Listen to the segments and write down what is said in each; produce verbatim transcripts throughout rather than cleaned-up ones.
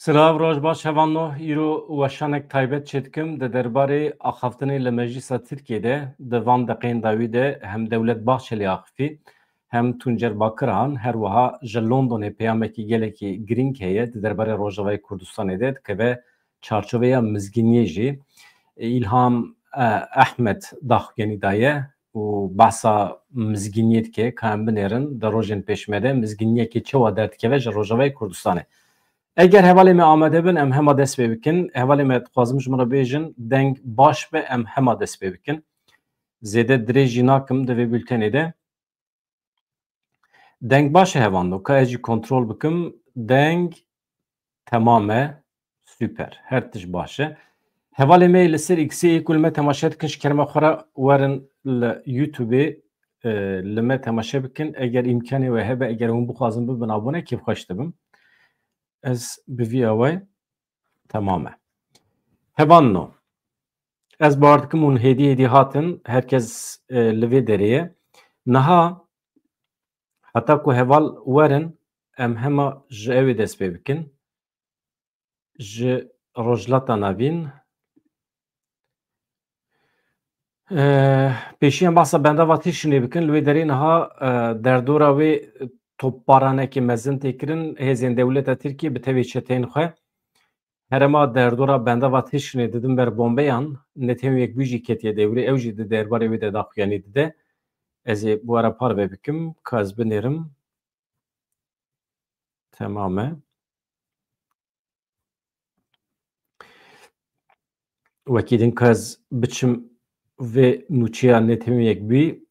Silav, roj baş hevalno. Îro weşanek taybet çêdikim. Di derbarê axaftinê li Meclîsa Tirkiyê de, di van deqeyên dawî de hem Dewlet Bahçelî axifî, hem Tuncer Bakirhan, her wiha ji Londonê peyamekî gelekî girîng heye di derbarê Rojavayê Kurdistanê de, dikeve çarçoveya mizgîniyê jî. Îlham, e, Ehmed daxuyanî daye û behsa mizgîniyê dike, ka em binêrin, di rojên pêş me de mizgîniyekê çawa derdikeve ji Rojavayê Kurdistanê. Eger hevalê me amade bin, em hema dest pê bikin. Hevalê me, dixwazim ji min re bêjin, deng baş be, em hema dest pê bikin. Zêde dirêj jî nakim di vê bultenê de. Deng baş e hevalno, ka ez jî kontrol bikim. Deng temam e. Super. Her tişt baş e. Hevalê me li ser X-ê yê ku li me temaşe dikin, ji kerema xwe re werin li YouTube-ê, e, li me temaşe bikin. Eger îmkanê we hebe, eger hûn bixwazin bibin abone, kêfxweş dibim. Ez bi vî awayî temam e. Hevalno, ez bawer dikim hûn hêdî hêdî hatin, her kes, e, li vê derê ye. Niha heta ku heval werin, em hema ji ew ê dest pê bikin. Ji Rojhilata Navîn. Eh, pêşiyan behsa bendava Tîşinê bikin. Li wê derê niha, eh, derdora wê topbaranekê mezin tê kirin. Hêzên dewleta Tirkiyê bi tevê çeteyên xwe herema derdora bendava Tîşinê didin ber bombeyan. Netewên Yekbûyî jî ketiye dewrê. Ew jî di derbarê wê de daxuyanî dide. Ez ê bi we re parve bikim, ka ez binêrim. Temam e. Wekî din ka ez biçim vê nûçeya Netewên Yekbûyî,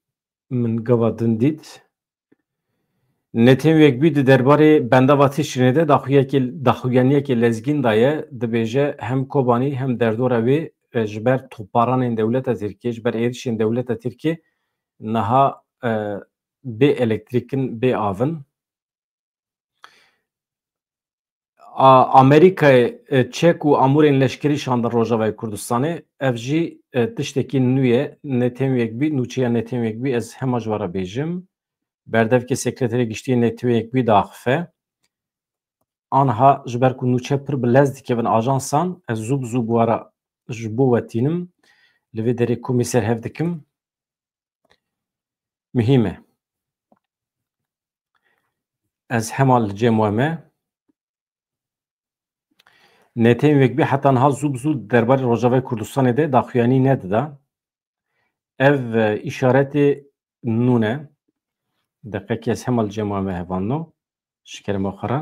min gava din dît. Netewên Yekbûyî di derbarê bendava Tîşinê de daxuyekê, daxuyaniyekê lezgîn daye, dibêje hem Kobanî hem derdora wê, e, ji ber topbaranên dewleta Tirkiyê, ji ber êrişên dewleta Tirkiyê niha, e, bê elektrîk in, bê av in. A, Amerîkayê, e, çek û amûrên leşkerî şandin Rojavayê Kurdistanê. Ev jî, e, tiştekî nû ye. Netewên Yekbûyî, nûçeya Netewên Yekbûyî, ez hema ji we re bêjim. Berdevkê Sekreterê Giştî yê Netewên Yekbûyî diaxife. Aniha ji ber ku nûçe pir bi lez dikevin ajansan, ez zû bi zû bi we re ji bo we tînim. Li vê derê komî ser hev dikim. Muhîm e. Ez hema li cem we me. Netewên Yekbûyî heta niha zû bi zû derbarê Rojavayê Kurdistanê de daxuyanî nedida. Ev, e, îşaretê nû ne. Deqekê ez hema li cem we me hevalno. Ji kerema xwe re.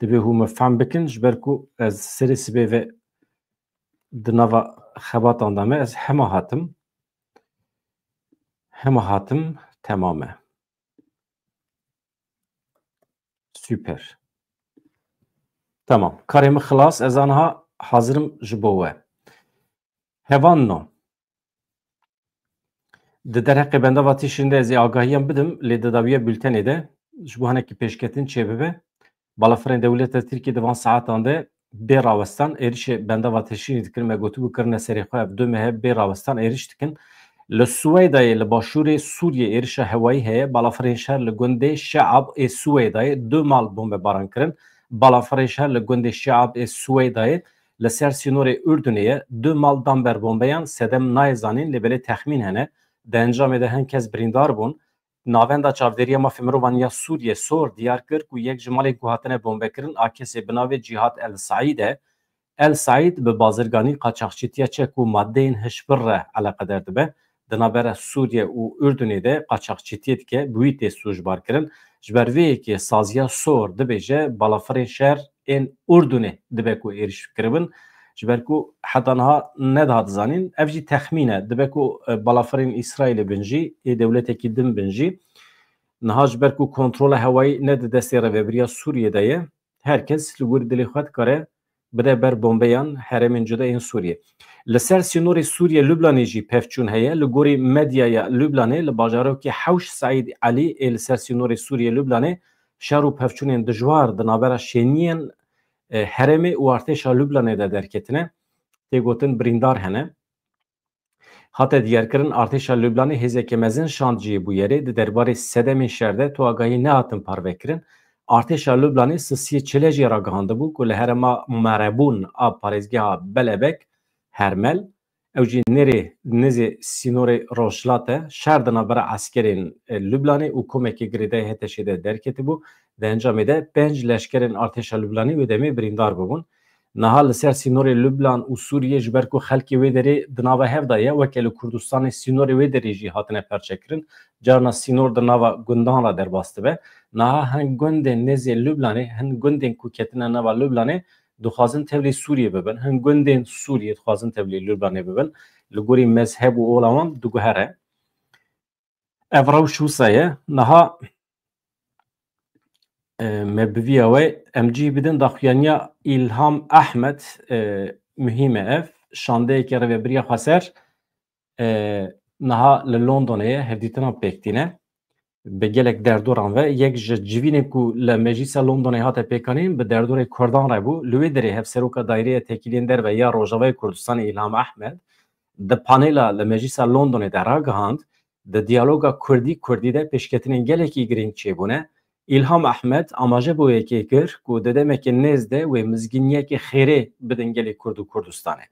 Divê hûn min fehm bikin, ji ber ku ez serê sibê ve di nava xebatan de me, ez hema hatim. Hema hatim, temam e. Super. Tamam. Karê min xilas, ez aniha hazir im ji bo we. Hevalno. Di derheqê bendava Tîşinê de ez ê agahiyan bidim, lê di dawiya bultenê de ji bo hinekî pêşketin çêbibe. Balafirên dewleta Tirkiyê di van saetan de bê rawestan êrişê bendava Tîşinê dikin. Me gotibû kirine serê xwe, ev du meh e bê rawestan êriş dikin. Li Siweydayê, li başûrê Sûriyê êrişa hewayî heye. Balafirên şer li gundê Şeab ê Siweydayê du mal bombebaran kirin. Balafirên şer li gundê Şeab ê Siweydayê li ser sînorê Urdunê ye. Du mal dan ber bombeyan, sedem nayê zanîn, lê belê texmîn hene. Di encamê de hin kes birîndar bûn. Navenda Çavdêriya Mafê Mirovan ya Sûriyê, SOHR, diyar kir ku yek ji malên ku hatine bombekirin a kesê bi navê Cîhad El Saîd e. El Saîd bi bazirganî, qaçaxçîtiya çek û madeyên hişbir re eleqedar dibe. Di navbera Sûriye û Urdunê de qaçaxçîtiyê dike, bi wî tê sûcbar kirin. Ji ber vê yekê saziya SOHR dibêje balafirên şer ên Urdunê dibe ku êriş kiribin. Ji ber ku heta niha nedihat zanîn, ev jî texmîn e. Dibe ku, e, balafirên Îsraîlê bin jî, ê dewletekî din bin jî. Niha ji ber ku kontrola hewayî ne di destê rêvebiriya Sûriyê de ye, her kes li gor dilê xwe dikare bide ber bombeyan herêmên cuda yên Sûriyê. Li ser sînorê Sûriye Lublanê jî pevçûn heye. Li gorî medyaya Lublanê, li bajarokê Hewş Seîd Elî ê li ser sînorê Sûriye Lublanê şer û pevçûnên dijwar di navbera şêniyên, e, herêmê û artêşa Lublanê de derketine. Tê gotin birîndar hene. Hate diyarkirin, artêşa Lublanê hêzeke mezin şand cihê bûyerê. Di derbarê sedemên şer de tu agahî nehatin parvekirin. Artêşa Lublanê sisiyê çile jî ragihandibû ku li herêma Merebûn a parêzgeha Belebek, Hermel, ew jî nêrê nêzê sînorê rojhilat e, şer di navbera eskerên, e, Lublanê û komekê girêdayî H T Ş'ê de derketibû. Di encamê de pênc leşkerên artêşa Lublanê wê demê birîndar bibûn. Niha li ser sînorê Lubnan û Sûriyê, ji ber ku xelkê wê derê di nava hev de ye, weke li Kurdistanê sînorê wê derê jî hatine perçekirin. Carna sînor di nava gundan re derbas dibe. Niha hin gundên nêzê Lublanê, hin gundên ku ketine nava Lublanê, dixwazin tevlî Sûriyê bibin. Hin gundên Sûriyê dixwazin tevlî Lublanê bibin. Li gorî mezheb û ola wan diguhere. Ev rewş wisa ye. Niha, e, me bi vî awayî em cî bidin daxuyaniya Îlham Ehmed, e, muhîm e ev. Şandeyeke rêvebiriya xweser, e, niha li Londonê ye, hevdîtina pêk tîne. Bi gelek derdoran ve yek ji civînên ku li Meclîsa Londonê hate pêkanîn, bi derdorê Kurdan re bû. Li wê derê Hevseroka Daîreya Tekîliyên Derve ya Rojavayê Kurdistanê Îlham Ehmed di panela li Meclîsa Londonê de ragihand, di diyaloga Kurdî-Kurdî de pêşketinên gelekî girîng çêbûne. Îlham Ehmed amaje bi wê yekê kir ku di demeke nêz de wê mizgîniyeke xêrê bidin gelê Kurd û Kurdistanê.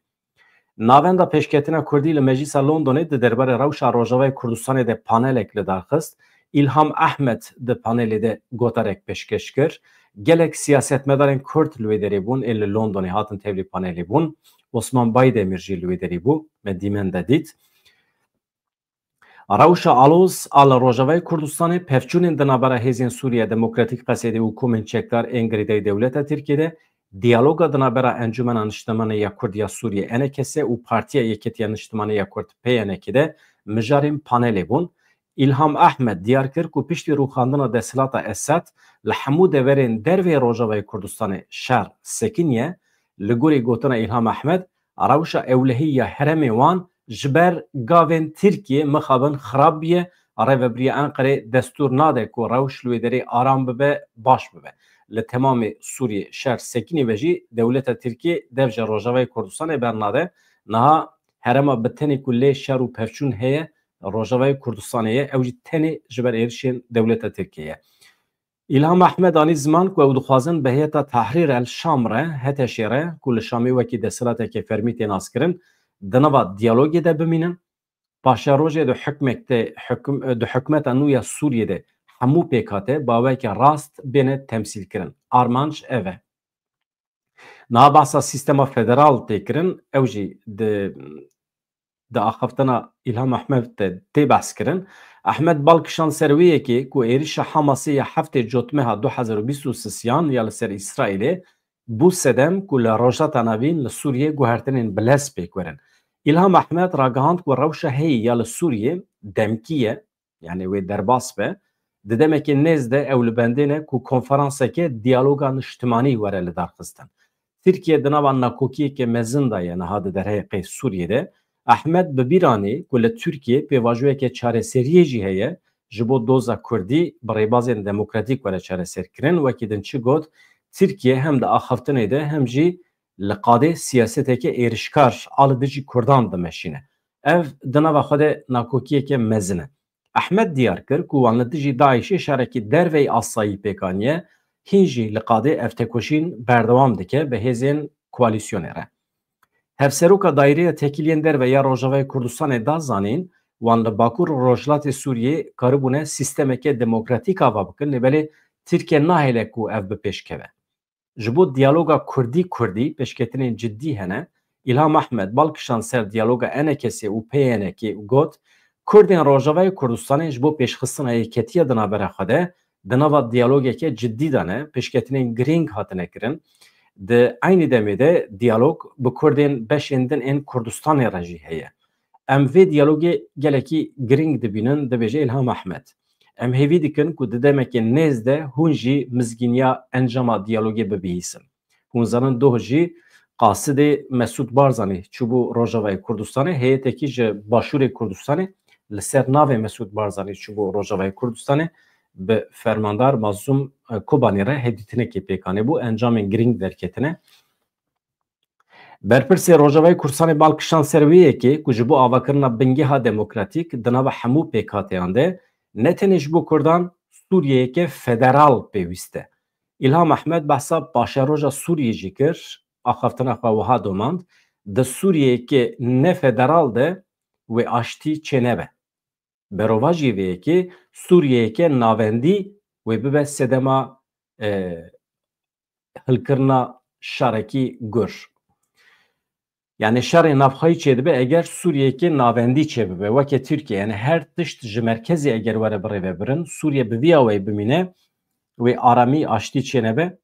Navenda pêşketina Kurdî li Meclîsa Londonê di derbarê rewşa Rojavayê Kurdistanê de panelek li dar xist. Îlham Ehmed di panelê de gotarek pêşkeş kir. Gelek siyasetmedarên Kurd li wê derê bûn, ên li Londonê hatin tevlî panelê bûn. Osman Baydemîr jî li wê derê bû, me dîmen de dît. Rewşa aloz a li Rojavayê Kurdistanê, pevçûnên di navbera Hêzên Sûriya Demokratîk, Qesedê û komên çekdar ên girêdayî dewleta Tirkiyê de, diyaloga di navbera Encûmena Niştimanê ya Kurd ya Sûriyê, E N K S, û Partiya Yeketiya Niştimanê ya Kurd, P Y N K, de mijarên panelê bûn. Îlham Ehmed diyar kir ku piştî rûxandina desthilata Esed li hemû deverên derveyî Rojavayê Kurdistanê şer sekiniye. Li gorî gotina Îlham Ehmed, rewşa ewlehî ya herêmê wan ji ber gavên Tirkiyê mixabin xirab bûye. Rêvebiriya Enqerê destûr nade ku rewş li wê derê aram bibe, baş bibe. Li temamê Sûriyê şer sekinî ve jî dewleta Tirkiyê dev ji Rojavayê Kurdistanê bernade. Niha herêma bi tenê ku lê şer û pevçûn heye, Rojavayê Kurdistanê ye, ew jî tenê ji ber êrişên dewleta Tirkiyê ye. Îlham Ehmed anî ziman ku ew dixwazin bi Heyeta Tehrîr el Şam re, H T Ş re, ku li Şamê wekî desthilateke fermî tê naskirin, di nava diyalogê de bimînin. Paşerojê di hikmek de, hikum-, di hikûmeta nû ya Sûriyê de hemû pêkhate bi awayeke rast bêne temsîlkirin. Armanc ev e. Niha behsa sîstema federal tê kirin, ew jî di, di axaftina Îlham Ehmed de tê behs kirin. Ehmed bal kişand ser wê yekê ku êrişa Hamasê ya heftê Cotmeha du hezar û bîst û sisiyan ya li ser Îsraîlê bû sedem ku li Rojhilata Navîn li Sûriyê guhertinên bilez pêk werin. Îlham Ehmed ragihand ku rewşa heyî ya li Sûriyê demkî ye, yanî wê derbas be. Di demekê nêz de ew li bendê ne ku konferanseke diyaloga niştimanî were lidarxistin. Tirkiye di nava nakokiyeke mezin de ye niha di derheqê Sûriyê de. Ehmed bi bîr anî ku li Tirkiye pêvajoyeke çareseriyê jî heye, ji bo doza Kurdî bi rêbazên demokratîk were çareserkirin. Wekî din çi got, Tirkiye hem di axaftinê de hem jî li qadê siyaseteke êrişkar a li dijî Kurdan dimeşîne. Ev di nava xwe de nakokiyeke mezin e. Ehmed diyar kir ku wan li dijî DAIŞê şerekî derveyî asayî pêk aniye, hîn jî li qadê ev tekoşîn berdewam dike bi hêzên koalîsyonê re. Hevseroka Daîreya Tekîliyên Derve ya Rojavayê Kurdistanê da zanîn, wan li Bakur û Rojhilatê Sûriyê karibûne sîstemeke demokratîk ava bikin, lê belê Tirkiye nahêle ku ev bi pêş keve. Ji bo diyaloga Kurdî-Kurdî pêşketinên cidî hene. Îlham Ehmed bal kişand ser diyaloga E N K S û P Y N K û got, Kurdên Rojavayê Kurdistanê ji bo pêşxistina yeketiya di navbera xwe de di nava diyalogeke cidî de ne, pêşketinên girîng hatine kirin. Di eynî demê de diyalog bi Kurdên beşên din ên Kurdistanê re jî heye. Em vê diyalogê gelekî girîng dibînin, dibêje Îlham Ehmed. Em hêvî dikin ku di demeke nêz de hûn jî mizgîniya encama diyalogê bibihîsin. Hûn zanin doh jî qasidê Mesûd Barzanî çûbû Rojavayê Kurdistanê, heyetekî ji Başûrê Kurdistanê li ser navê Mesûd Barzanî çûbû Rojavayê Kurdistanê, bi fermandar Mazlûm, e, Kobanî re hevdîtinekê pêk anîbû, encamên girîng derketine. Berpirsê Rojavayê Kurdistanê bal kişand ser wê yekê ku ji bo avakirina bingeha demokratîk di nava hemû pêkhateyan de, ne tenê ji bo Kurdan, Sûriyeyeke federal pêwîst e. Îlham Ehmed behsa paşeroja Sûriyê jî kir, axaftina xwe wiha domand, di Sûriyeyeke ne federal de wê aştî çênebe. Berovajî vê yekê Sûriyeyeke navendî wê bibe sedema, e, hilkirina şarekî gur. Yani şerê navxweyî çêdibe eger Sûriyeyeke navendî çêbibe, weke Tirkiye. Yani her tişt ji merkezê eger were birêvebirin, Sûriye bi vî awayî bimîne, wê aramî, aştî çênebe,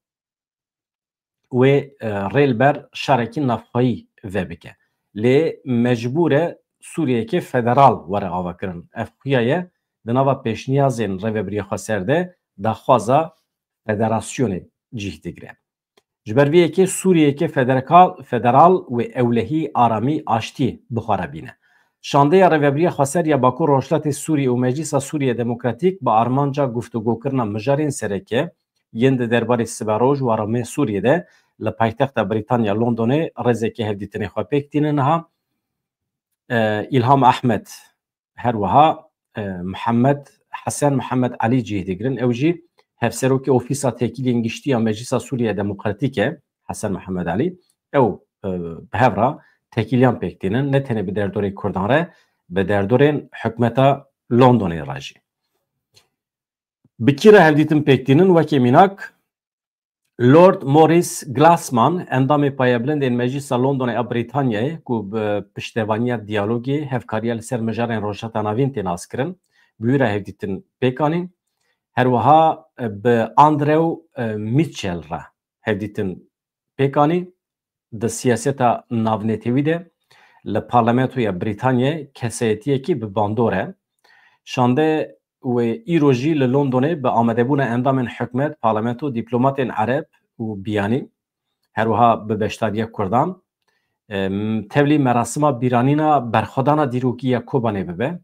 wê, e, rê li ber şarekî navxweyî vebike. Lê mecbûr e Sûriyeyeke federal were avakirin. Ev xuya ye, di nava pêşniyazên Rêvebiriya Xweser de daxwaza federasyonê cih digire. Ji ber vê yekê Sûriyeyeke federal, federal wê ewlehî, aramî, aştî bi xwe re bîne. Şandeya Rêvebiriya Xweser ya Bakur Rojhilatê Sûriyê û Meclisa Sûriye Demokratîk bi armanca guftûgokirina mijarên sereke yên di derbarê siberoj û aramê Sûriyê de li paytexta Brîtanya Londonê rêzeke hevdîtinê xwe pêk tînin niha. E, Îlham Ehmed, her wiha, e, Mihemed Hesen Mihemed Elî cih digirin. Ew jî hevserokê Ofîsa Têkiliyên Giştî ya Meclisa Sûriye Demokratîk e, Hesen Mihemed Elî. Ew, e, bi hev re têkiliyan pêk tînin, ne tenê bi derdorê Kurdan re, bi derdorên hikûmeta Londonê re jî. Bi kî re hevdîtin pêk tînin? Wekî mînak, Lord Maurice Glasman, endamê payebilindên Meclisa Londonê a Brîtanyayê, ku bi piştevaniya diyalogê, hevkariya li ser mijarên Rojhilata Navîn tê naskirin, bi wî re hevdîtin pêk anîn. Her wiha, e, bi Andrew, e, Mitchell re hevdîtin pêk anî. Di siyaseta navnetewî de li Parlamentoya Brîtanyayê kesayetiyekî bi bandor e. Şande wê îro jî li Londonê bi amadebûna endamên hikûmet, parlamento, dîplomatên Ereb û biyanî, her wiha bi beşdariya Kurdan, em, tevlî merasima bîranîna berxwedana dîrokî ya Kobanê bibe.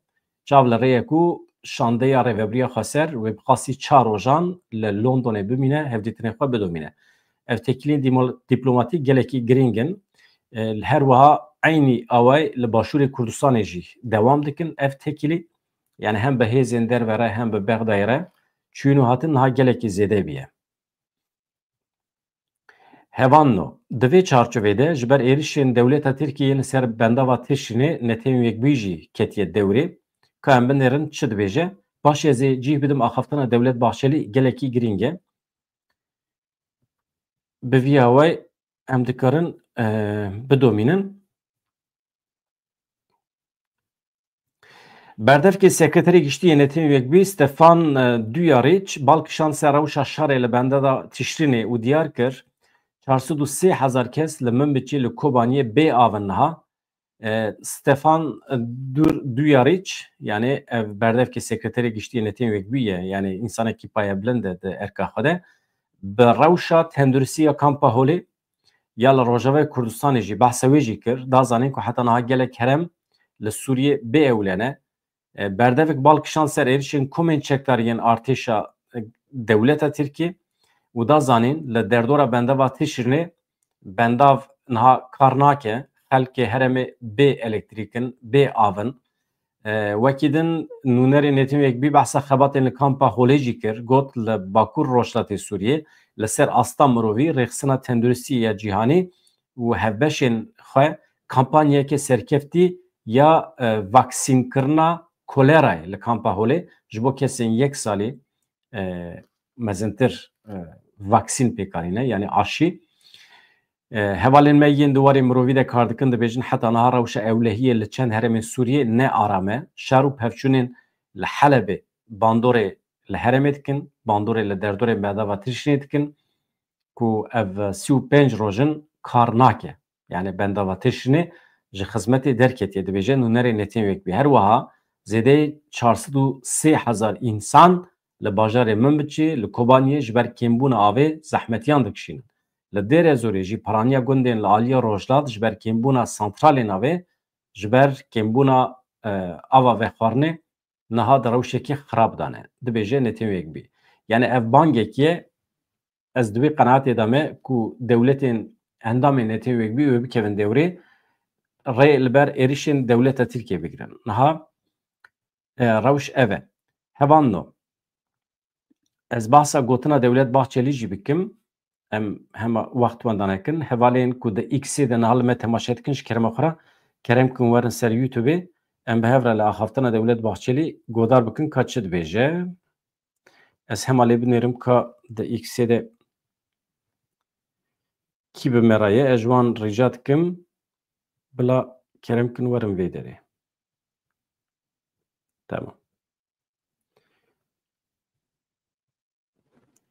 Çav li rê ye ku şandeya Rêvebiriya Xweser wê bi qasî çar rojan li Londonê bimîne, hevdîtinê xwe bidomîne. Ev têkiliyên dîmo-, dîplomatîk gelekî girîng in. E, her wiha eynî awayî li Başûrê Kurdistanê jî dewam dikin ev têkilî. Yani hem bi hêzên derve re hem bi Bexdayê re çûn û hatin niha gelekî zêde bûye. Hevalno, di vê çarçovê de ji ber êrişên dewleta Tirkiyê li ser bendava Tişrînê Netewên Yekbûyî jî ketiye dewrê. Ka em binêrin çi dibêje? Paşê ez ê cih bidim axaftina Dewlet Bahçelî, gelekî girîng e. Bi vî awayî em dikarin, e, bidomînin. Berdevkê Sekreterê Giştî yê Netewên Yekbûyî Stefan, e, Dujarric bal kişand ser rewşa şerê li bendava Tişrînê û diyar kir, çar sed û sê hezar kes li Minbiçê, li Kobaniyê bê av in niha. E, Stefan, e, Dur-, Dujarric, yani ev berdevkê Sekreterê Giştî yê Netewên Yekbûyî ye, yani însanekî payebilind e di erka xwe de. Bi rewşa tenduristiya Kampa Holê ya li Rojavayê Kurdistanê jî behsa wê jî kir, da zanîn ku heta niha gelek herêm li Sûriyê bê ewle ne. E, berdevek bal kişand ser êrişên komên çekdar yên artêşa, e, dewleta Tirkî û da zanîn li derdora bendava Tişrînê bendav niha kar nake, xelkê herêmê bê elektrîk in, bê av in. E, wekî din nûnerê Netewên Yekbûyî behsa xebatên li Kampa Holê jî kir, got, li Bakur Rojhilatê Sûriyê li ser asta mirovî, rêxistina tenduristiyê ya cîhanî û hevbeşên xwe kampanyayeke serkeftî ya, e, vaksînkirina kolerayê li Kampa Holê ji bo kesên yek salî, e, mezintir, e, vaksîn pêk anîne, yani aşî. E, hevalên me yên di warê mirovî de kar dikin dibêjin, heta niha rewşa ewlehiyê li çend herêmên Sûriyê ne aram e. Şar û pevçûnên li Helebê bandorê li herêmê dikin, bandorê li derdorê bendava Tişrînê dikin, ku ev sî û pênc roj in kar nake. Yani bendava Tişrînê ji xizmetê derketiye, dibêje nûnerê Netewên Yekbûyî. Her wiha zêdeyî çar sed û sê hezar însan li bajarê Minbiçê, li Kobaniyê ji ber kêmbûna avê zehmetiyan dikişînin. Li Dêrezorê jî piraniya gundên li aliyê rojhilat ji ber kêmbûna santralên avê, ji ber kêmbûna, e, ava vexwarinê niha di rewşekî xirab de ne, dibêje Netewên Yekbûyî. Yani ev bangekî ye, ez di wê qenaetê de me ku dewletên endamên Netewên Yekbûyî wê bikevin dewrê, rê li ber êrişên dewleta Tirkiyê bigirin. Niha, e, rewş ev e. Hevalno, Ez behsa gotina Dewlet Bahçelî jî bikim. Em hema wext wenda nekin. Hevalên ku di X-ê de niha li me temaşe dikin, ji kerema xwe re kerem kin werin ser YouTube-ê. Em bi hev re li axaftina Dewlet Bahçelî godar bikin ka çi dibêje. Ez hema lê binêrim ka di X-ê de kî bi me re ye. Ez ji wan rica dikim, bila kerem kin werin vê derê. Tamam.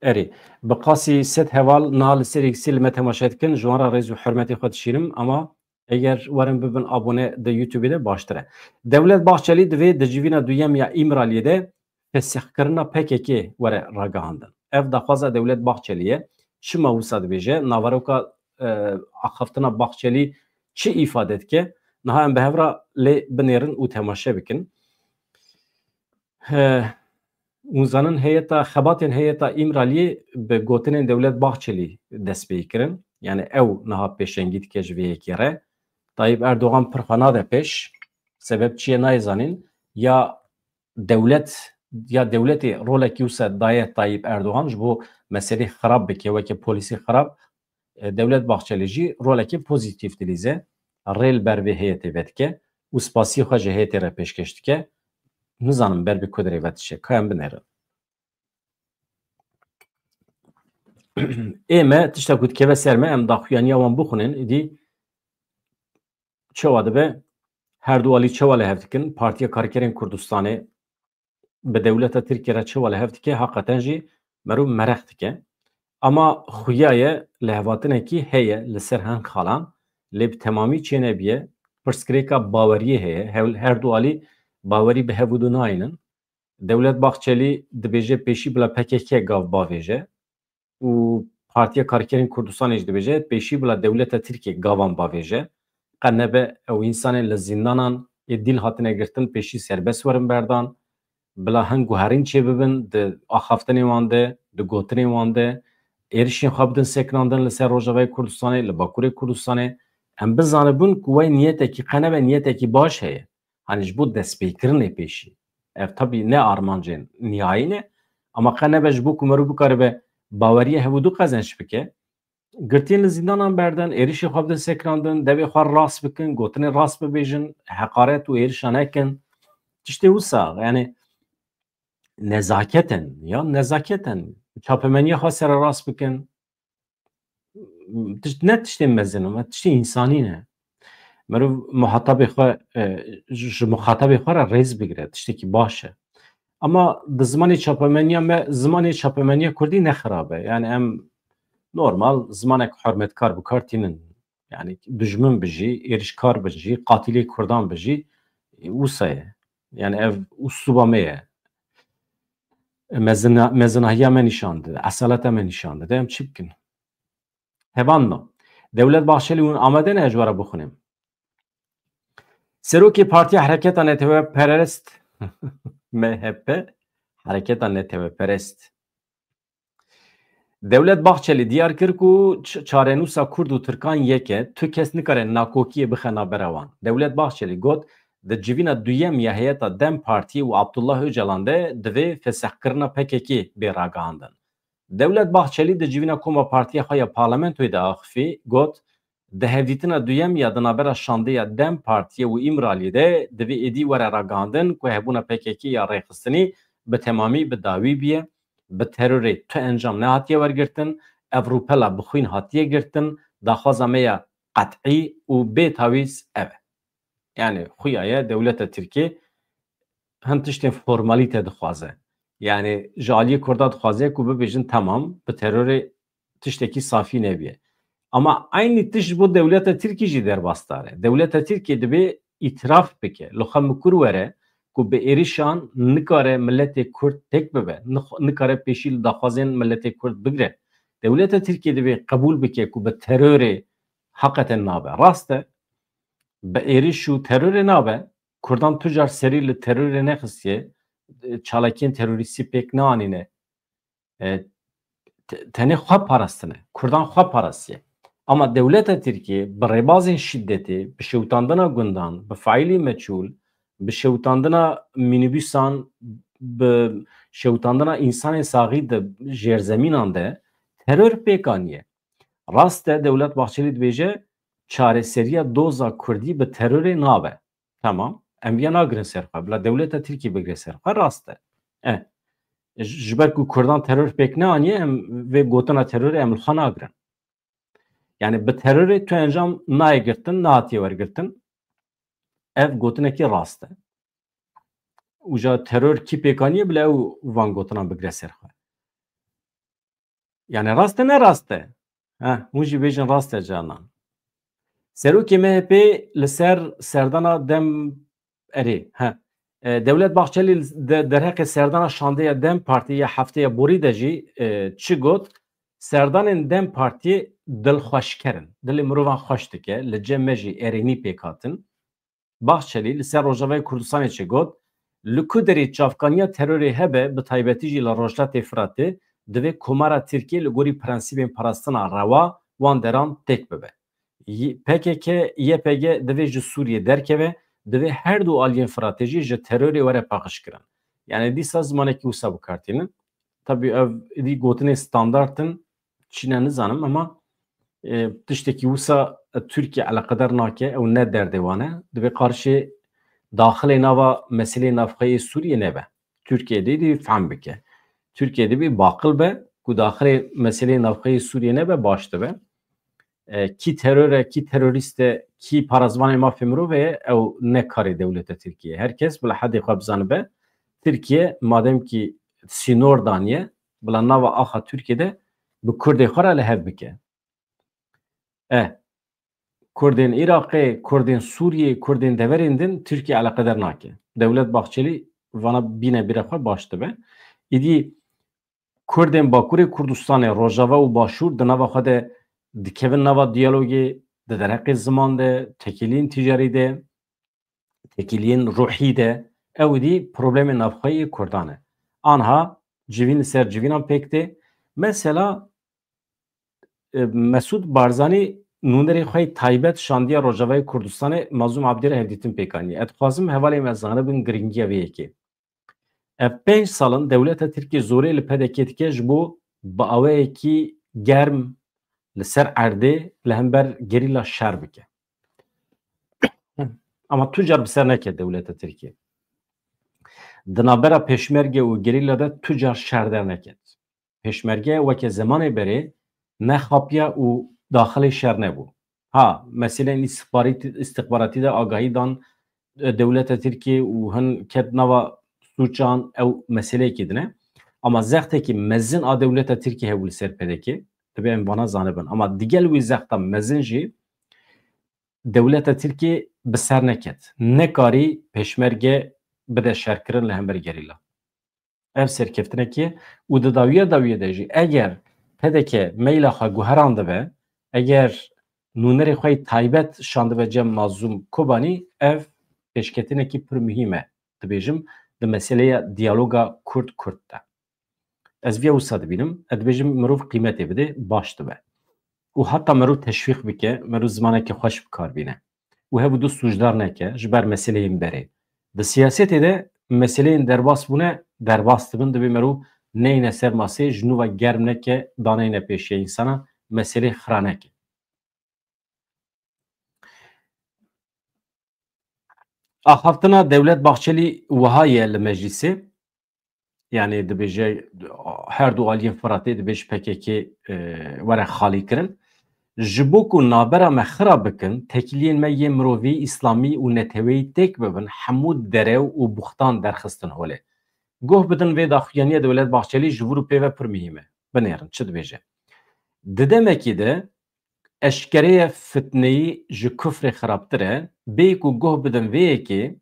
Erê, bi qasî sed heval niha li ser X-ê li me temaşe dikin, ji wan re rêz û hurmetê xwe dişînim, ama eger werin bibin abone di YouTube-ê de baştir e. Dewlet Bahçelî divê di civîna duyem ya Îmraliyê de fesixkirina P K K were ragihandin. Ev daxwaza Dewlet Bahçelî ye. Çima wisa dibêje? Naveroka, e, axaftina Bahçelî çi îfade dike? Niha em bi hev re lê binêrin û temaşe bikin. He, hûn zanin heyeta, xebatên heyeta Îmraliyê bi gotinên Dewlet Bahçelî dest pê kirin. Yani ew niha pêşengî dike ji vê yekê re. Tayyip Erdogan pir xwe nade pêş. Sebeb çi ye nayê zanîn. Ya dewlet, ya dewletê rolekî wisa daye Tayyip Erdogan ji bo meselê xirab bike, weke polîsê xirab. E, Dewlet Bahçelî jî rolekê pozîtîf dilîze. Rê li ber vê heyetê vedike û spasiyê xwe ji heyetê re pêşkêş dike. Nizanim ber bi ku derê vedişe. Ka em binêrin. Ê me tişta ku dikeve ser me, em daxuyaniya wan bixwînin, îdî çawa dibe? Her du alî çawa li hev dikin? Partiya Karkerên Kurdistanê bi dewleta Tirkiyê re çawa li hev dike? Heqeten jî merû mereq dike. Ama xuya ye, lihevhatinekî heye li ser hin xalan, lê bi temamî çênebiye. Pirsgirêka baweriyê heye. Hewl-, her du alî bawerî bi hev û du nayînin. Dewlet Bahçelî dibêje pêşî bila P K K gav bavêje û Partiya Karkerên Kurdistanê jî dibêje pêşî bila dewleta Tirkiyê gavan bavêje. Qe nebe ew însanên li zîndanan ê dîl hatine girtin pêşî serbest werin berdan, bila hin guherîn çêbibin di axaftinê wan de, di gotinê wan de, êrişên xwe bidin sekinandin li ser Rojavayê Kurdistanê, li Bakurê Kurdistanê. Em bizanibin ku wey niyetekî qe nebe niyetekî baş heye. Hani ji bo destpêkirinê pêşî. Ev tabî ne armancên nihayî ne, ama qe nebe ji bo ku merû bikaribe baweriya hev û du qezenç bike. Girtiyên li zîndanan berdin, êrişê xwe bidin sekinandin, devê xwe rast bikin, gotinê rast bibêjin, heqaret û êrişa nekin. Tiştê wisa, yani nezaket in, ya nezaket in. Çapemeniya xwe sererast bikin. Tişt-, ne tiştên mezin in, tiştê însanî ne. Merov muhatabê xwe, e, ji, ji muxatabê xwe re rêz bigire, tiştekî baş e. Ama di zimanê çapemeniya me, zimanê çapemeniya kurdî ne xirab e. Yani em normal zimanek hurmetkar bi kar tînin. Yani dijmin bijî, êrişkar bijî, qatilê kurdan bijî, e, wisa ye. Yani ev usluba me ye. Mezina-, mezinahiya me nîşan dide, esaleta me nîşan dide. Em çi bikin? Hevalno. Dewlet Bahçelî hûn amade ne ez ji we re bixwînim? Serokê Partiya Hereketa Netewperest, M H P, Hereketa Netewperest. Dewlet Bahçelî diyar kir ku ç-, çarenûsa Kurd û Tirkan yek e, tu kes nikare nakokiyê bixe navbera wan. Dewlet Bahçelî got, di civîna duyem ya heyeta DEM Partî û Abdullah Ocalan de divê fesexkirina P K K bê ragihandin. Dewlet Bahçelî di civîna koma partiya xwe ya parlamentoyê de axifî, got, di hevdîtina duyem ya di navbera şandeya DEM Partiyê û Îmraliyê de divê êdî were ragihandin ku hebûna P K K ya rêxistinî bi temamî bi dawî bûye, bi terorê tu encam nehatiye wergirtin, ev rûpela bi xwîn hatiye girtin, daxwaza me ya qet'î û bê tawîz ev e. Yani xuya ye dewleta Tirkiyê hin tiştên formalîte dixwaze. Yani ji aliyê Kurda dixwaze ku bibêjin temam, bi terorê tiştekî safî nebîye. Ama eynî tişt ji bo dewleta Tirkî jî derbasdar e. Dewleta Tirkiyê divê îtiraf bike, li xwe mikur were ku bi êrişan nikare miletê Kurd têk bibe, nix-, nikare pêşî li daxwazên miletê Kurd bigire. Dewleta Tirkiyê divê qebûl bike ku bi terorê heqeten nabe. Rast e, bi êriş û terorê nabe. Kurdan tu car serî li terorê nexistiye, çalakiyên terorîstî pêk neanîne. E, te-, tenê xwe parastine. Kurdan xwe parastiye. Ama dewleta Tirkiyê bi rêbazên şîdetê, bi şewitandina gundan, bi faîlî meçhûl, bi şewitandina mînîbûsan, bi şewitandina însanên saxî di jêrzemînan de teror pêk aniye. Rast e, Dewlet Bahçelî dibêje çareseriya doza Kurdî bi terorê nabe. Tamam, em viya nagirin ser xwe, bila dewleta Tirkiyê bigire ser xwe, rast e. E, ji ber ku Kurdan teror pêk neaniye, em vê gotina terorê em li xwe nagirin. Yani bi terorê tu encam nayê girtin, nehatiye wergirtin. Ev gotinekî rast e. Uca teror kî pêk aniye bile ew van gotinan bigire ser xwe. Yani rast e, ne rast e? Heh, hûn jî bêjin rast e canan. Serokê M H P li ser serdana dem, erê, he. E, Dewlet Bahçelî de, derheqê serdana şandeya dem Partî ya hefteya borî de jî, e, çi got? Serdanên dem Partî dilxweşker in. Dilê mirovan xweş dike. Li cem me jî erênî pêk hatin. Bahçelî li ser Rojavayê Kurdistanê çi got? Li ku derê çavkaniya terorê hebe, bi taybetî jî li Rojhilatê Firatê, divê Komara Tirkiyê li gorî prensîbên parastina rewa wan deran têk bibe. Y-, P K K, Y P G divê ji Sûriyê derkeve, divê her du aliyên Firatê jî ji terorê were paqijkirin. Yani dîsa zimanekî wisa bi kar tînin. Tabî ev êdî gotinên standart in, çi ne nizanim, ama, e, tiştekî wisa, e, Tirkiye eleqedar nake, ew ne derdê wan e. Divê qarşê daxilê nava meseleyê navxweyê Sûriyê nebe. Tirkiye dê dê fehm bike. Tirkiye dê bê baqil be ku daxilê meseleyê navxweyê Sûriyê nebe, baş dibe. E, kî teror e, kî terorîst e, kî parazvanê mafê mirovê ye, ew ne karê dewleta Tirkiye. Her kes bila hedê xwe bizanibe. Tirkiye madem kî sînor daniye, bila nava axa Tirkiye de bi Kurdê xwe re li hev bike. E, Kurdên Iraqê, Kurdên Sûriyê, Kurdên deverên din Tirkiye eleqeder nake. Dewlet Bahçelî vana bîne bîra xwe baş dibe. Îdî Kurdên Bakurê Kurdistanê, Rojava û Başûr di nava xwe de dikevin nava diyalogê, di derheqê ziman de, tekîliyên ticarî de, tekîliyên ruhî de, ew dî problemê navxweyî Kurdan e. Anha civîn li ser civînan pêk tê. Mesela, e, Mesûd Barzanî nûnerê xwe yê taybet şandiya Rojavayê Kurdistanê Mazlûm Abdî re hevdîtin pêk anî. Ez dixwazim hevalên me zanibin giringiya vê yekê. Ev pênc sal in dewleta Tirkiyê zorê li P D K dike ji bo bi aweyekî germ li ser erdê li hember gerîla şer bike. Ama tu car bi ser neket dewleta Tirkiyê. Di navbera pêşmerge û gerîla de tu car şer derneket. Pêşmerge weke zemanê berê nexapiya û daxilê şer nebû. Ha, meseleyên îstixbarî-, îstixbaratî de agahî dan, e, dewleta Tirkiyê û hin ket nava sûçan, ew meseleyekî din e. Ama zextekî mezin a dewleta Tirkiyê hebû li ser P D K, divê em vana zanibin. Ama digel wî zexta mezin jî dewleta Tirkiyê bi ser neket. Nekarî pêşmerge bide şerkirin li hember gerîla. Ev serkeftinekî ye û di dawiya dawiyê de jî eger P D K meyla xwe guherandibe, eger nûnerê xwe yê taybet şandibe cem Mazlûm Kobanî, ev pêşketinekî pir muhîm e, dibêjim, di meseleya diyaloga Kurd-Kurd de. Ez viya wisa dibînim, ez dibêjim mirov qîmetê bide, baş dibe. Û heta mirov teşwîq bike, mirov zimaneke xweş bi kar bîne. Û hev û du sûcdar neke ji ber meseleyên berê. Di siyasetê de meseleyên derbas bûne, derbas dibin, divê mero neyne ser masê, ji nû ve germ neke, daneyne pêşiya însana, meselê xira neke. Axaftina Dewlet Bahçelî wiha ye li meclîsê. Yani dibêje her du aliyên Firatê dibêje P K K, e, were xalî kirin. Ji bo ku nabera me xira bikin, tekiliyên me yê mirovî, îslamî û neteweyî têk bibin, hemû derew û buxtan derxistin holê. Guh bidin vê daxuyaniya Dewlet Bahçelî ji vir û pê ve pir muhîm e. Binêrin, çi dibêje? Di demekî de eşkereye fitneyî ji kufrê xirabtir e, bê ku guh bidin vê yekê,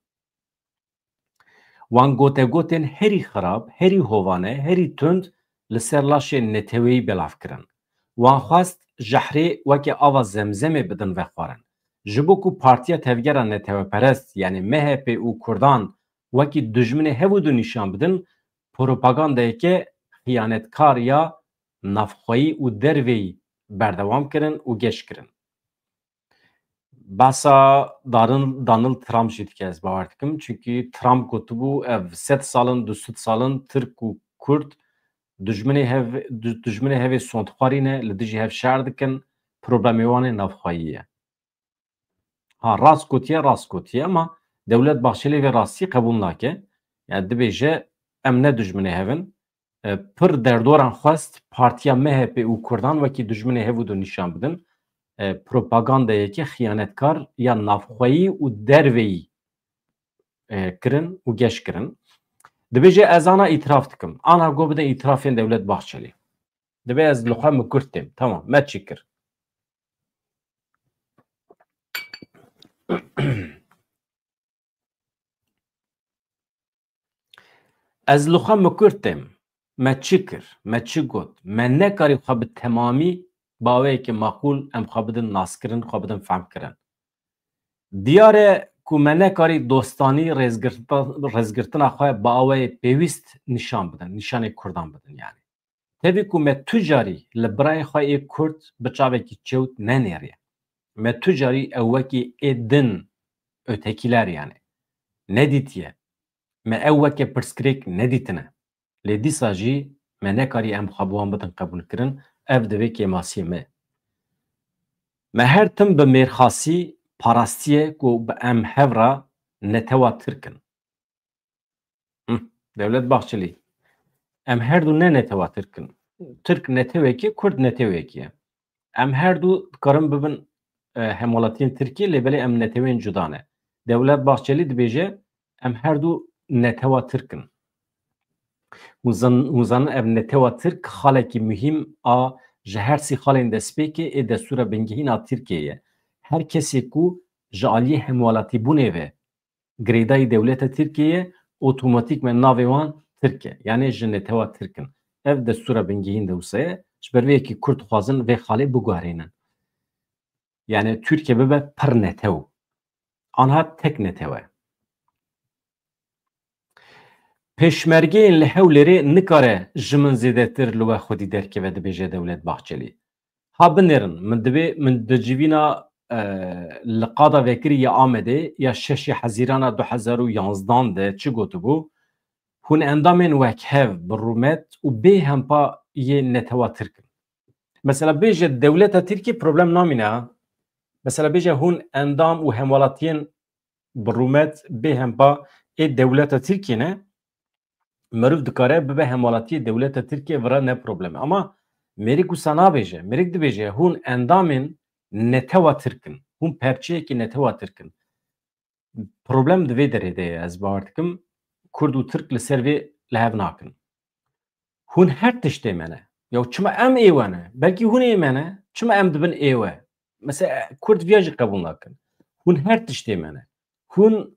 wan gotegotên herî xirab, herî hovane, herî tund li ser laşên neteweyî belav kirin. Wan xwest jehrê weke ava zemzemê bidin vexwarin. Ji bo ku partiya tevgera neteweperest, yanî M H P û Kurdan wekî dijminê hev û du nîşan bidin, propagandayeke xiyanetkar ya navxweyî û derveyî berdewam kirin û geş kirin. Behsa Donald, Donald Trump jî dike, ez bawer dikim. Çunkî Trump gotibû, ev sed sal in, du sed sal in Tirk û Kurd dijminê hev, du-, dijminê hevê sondxwarî ne, li dijî hev şer dikin, problemê wan ê navxweyî ye. Ha, rast gotiye, rast gotiye, ama Dewlet Bahçelî vê rastî qebûl nake. Yani dibêje, em ne dijminê hev in. E, pir derdoran xwest partiya M H P û Kurdan wekî dijminê hev û du nîşan bidin. E, propagandayeke xiyanetkar ya navxweyî û derveyî, e, kirin û geş kirin. Dibêje, ez ana îtiraf dikim. Ana go bidin îtirafên Dewlet Bahçelî. Dibê ez li xwe mikur têm. Tamam, me çi kir? Ez li xwe mikur têm. Me çi kir? Me çi got? Me nekarî xwe bi temamî bi awayekî maqûl em xwe bidin naskirin, xwe bidin fehmkirin. Diyar e ku me nekarî dostanî, rêzgirta-, rêzgirtina xwe bi awayê pêwîst nîşan bidin, nîşanê Kurdan bidin yani. Tevî ku me tu carî li birayê xwe ê Kurd bi çavekî çewt nenêriye. Me tu carî ew wekî ê din, ötekiler yani, nedîtiye. Me ew weke pirsgirêk nedîtine. Lê dîsa jî me nekarî em xwe bi wan bidin qebûlkirin. Ev divê kêmasiyê me. Me her tim bi mêrxasî parastî ye ku bi em hev re netewa Tirk in. Hı, Dewlet Bahçelî. Em her du ne netewa Tirk in. Tirk netewekî, Kurd netewekî ye. Em her du dikarin bibin, e, hemwelatiyên Tirkiyê, lê belê em netewên cuda ne. Dewlet Bahçelî dibêje, em her du netewa Tirk in. Hûn zan-, hûn zanin ev netewa Tirk xalekî muhîm a ji her sî xalên destpêkê ê destûra bingehîn a Tirkiyê ye. Her kesê ku ji aliyê hemwelatîbûnê ve girêdayî dewleta Tirkiyê ye, otomatîkmen navê wan Tirk e. Yanê ji netewa Tirk in. Ev destûra bingehîn de wisa ye. Ji ber vê yekê Kurd dixwazin vê xalê biguherînin. Yani Tirkiye bibe pir netew. Anha tek netew e. Pêşmergeyên li Hewlêrê nikare ji min zêdetir li we xwedî derkeve, dibêje Dewlet Bahçelî. Ha binêrin, min divê, min di civîna, e, li qada vekirî ya Amedê ya şeşê Hezîrana du hezar û yanzdan de çi gotibû? Hûn endamên wekhev bi rûmet û bê hempa yê netewa Tirk in. Mesela bêje dewleta Tirkiyê problem namîne ha. Mesela bêje hûn endam û hemwelatiyên bi rûmet bê hempa ê dewleta Tirkiyê ne, meriv dikare bibe hemwelatiyê dewleta Tirkiyê, vira ne problem e. Ama mêrik wisa nabêje. Mêrik dibêje hûn endamên netewa Tirk in. Hûn perçeyekî netewa Tirk in. Problem di vê derê de ye, ez bawer dikim Kurd û Tirk li ser vê li hev nakin. Hûn her tiştê me ne. Ya çima em ê we ne? Belkî hûn ê me ne? Çima em dibin ê we? Mesela Kurd viya jî qebûl nakin. Hûn her tiştê me ne. Hûn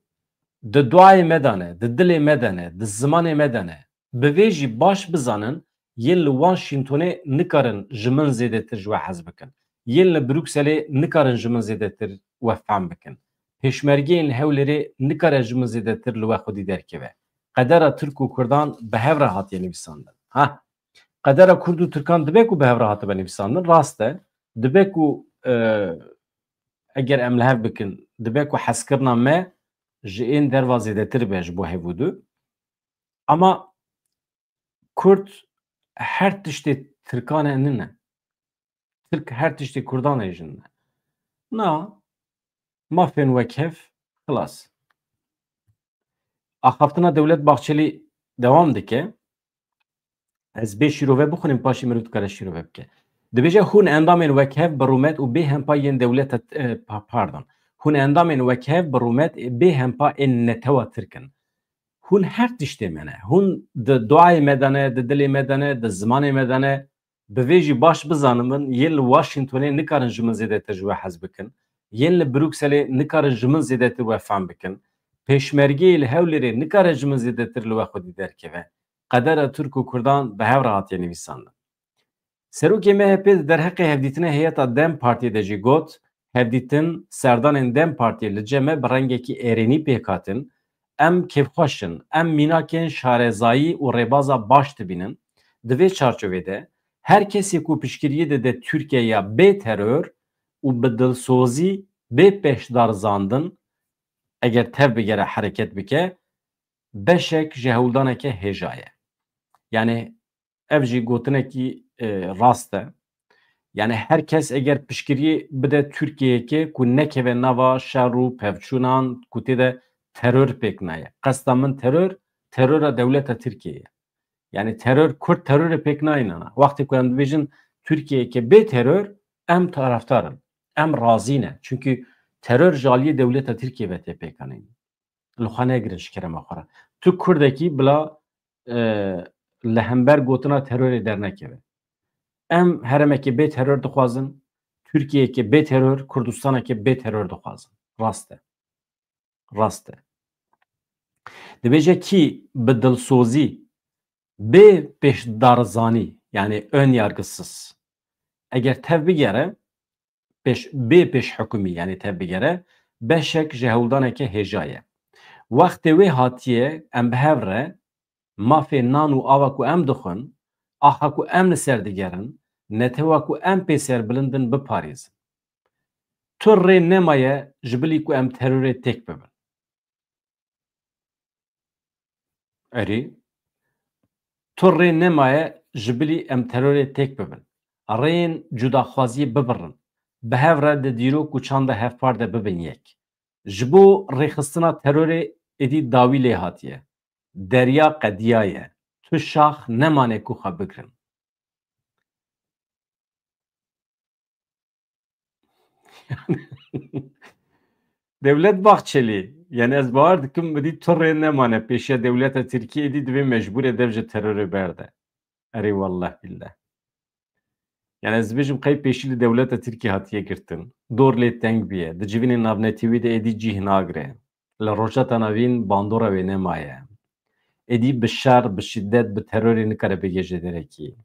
di duayê me de ne, di dilê me de ne, di zimanê me de ne. Bi vê jî baş bizanin, yên li Washingtonê nikarin ji min zêdetir ji we hez bikin. Yên li Brukselê nikarin ji min zêdetir we fehm bikin. Pêşmergeyên li Hewlêrê nikare ji min zêdetir li we xwedî derkeve. Qedera Tirk û Kurdan bi hev re hatiye nivîsandin. Ha, qedera Kurd û Tirkan dibe ku bi hev re hatibe nivîsandin, rast e. Dibe ku, e, eger em li hev bikin, dibe ku hezkirina me ji ên derva zêdetir be ji bo hev û du. Ama Kurd her tiştê Tirkan e nine. Tirk her tiştê Kurdan e jin ne. Na, mafên wekhev, xilas. Axaftina Dewlet Bahçelî dewam dike. Ez bê şîrove bixwînim, paşê mirov dikare şîrove bike. Dibêje, hûn endamên wekhev bi rûmet û bê hempa yên dewleta, e, pa-, pardon. Hûn endamên wekhev bi rûmet bê hempa ên netewa Tirk in. Hûn her tiştê me ne. Hûn di duayê me de ne, di dilê me de ne, di zimanê me de ne. Bi vê jî baş bizanimin, yên li Washingtonê nikarin ji min zêdetir ji we hez bikin. Yên li Brukselê nikarin ji min zêdetir we fehm bikin. Pêşmergeyê li Hewlêrê nikare ji min zêdetir li we xwedî derkeve. Qedera Tirk û Kurdan bi hev re hatiye nivîsandin. Serokê M H P di derheqê hevdîtinê heyeta DEM Partiyê de jî got, hevdîtin serdanên DEM Partiyê li cem me bi rengekî êrênî pêk hatin. Em kêfxweş in. Em mînakên şarezayî û rêbaza baş dibînin. Di vê çarçovê de her kesê ku piştgiriyê dide Tirkiyeya bê teror û bi dilsozî bê pêşdarizandin, eger tev bigere, hereket bike, beşek ji hewldaneke hêja ye. Yani ev jî gotinekî, e, rast e. Yani her kes eger piştgiriyê bide Tirkiyeyekê ku nekeve nava şer û pevçûnan ku tê de teror pêk naye. Qesta min teror, terora dewleta Tirkiyeyê ye. Yani teror, Kurd terorê pêk nayînana. Wextê ku em dibêjin Tirkiyeyeke bê teror, em taraftar in. Em razî ne. Çünkü teror ji aliyê dewleta Tirkiyê ve tê pêkanîn. Li xwe negirin ji kerema xwe re. Tu Kurdekî bila, e, li hember gotina terorê dernekeve. Em heremekê bê teror dixwazin, Tirkiyeyeke bê teror, Kurdistaneke bê teror dixwazin. Rast e. Rast e. Dibêje kî bi dilsozî, bê pêşdarizanî, yani ön yargısız, eger tev bigere, pêş, bê pêşhukimî, yani tev bigere, beşek ji hewldaneke hêja ye. Wextê wê hatiye, em bi hev re mafê nan û ava ku em dixwin, aha ku em li ser digerin, netewa ku em pê serbilind in biparêzin. Tu rê nemaye ji bilî ku em terorê têk bibin. Erê, tu rê nemaye ji bilî em terorê têk bibin. Rêyên cudaxwaziyê bibirin. Bi hev re di dîrok û çanda hevpar de bibin yek. Ji bo rêxistina terorê êdî dawî lê hatiye. Derya qediyaye. Tu şax nemane ku xwe bigirin. Dewlet Bahçelî, yani ez bawer dikim, bidî tu rê nemane pêşiya dewleta Tirkiyê, êdî divê mecbûr e dev ji terorê berde. Erê wallah billah. Yani ez dibêjim qey pêşî li dewleta Tirkiyê hatiye girtin. Dor lê teng bûye. Di civînên navnetewî de êdî cih nagire. Li Rojhilata Navîn bandora wê nemaye. Êdî bi şer, bi şiddet, bi terorê nikare bigihêje derekî.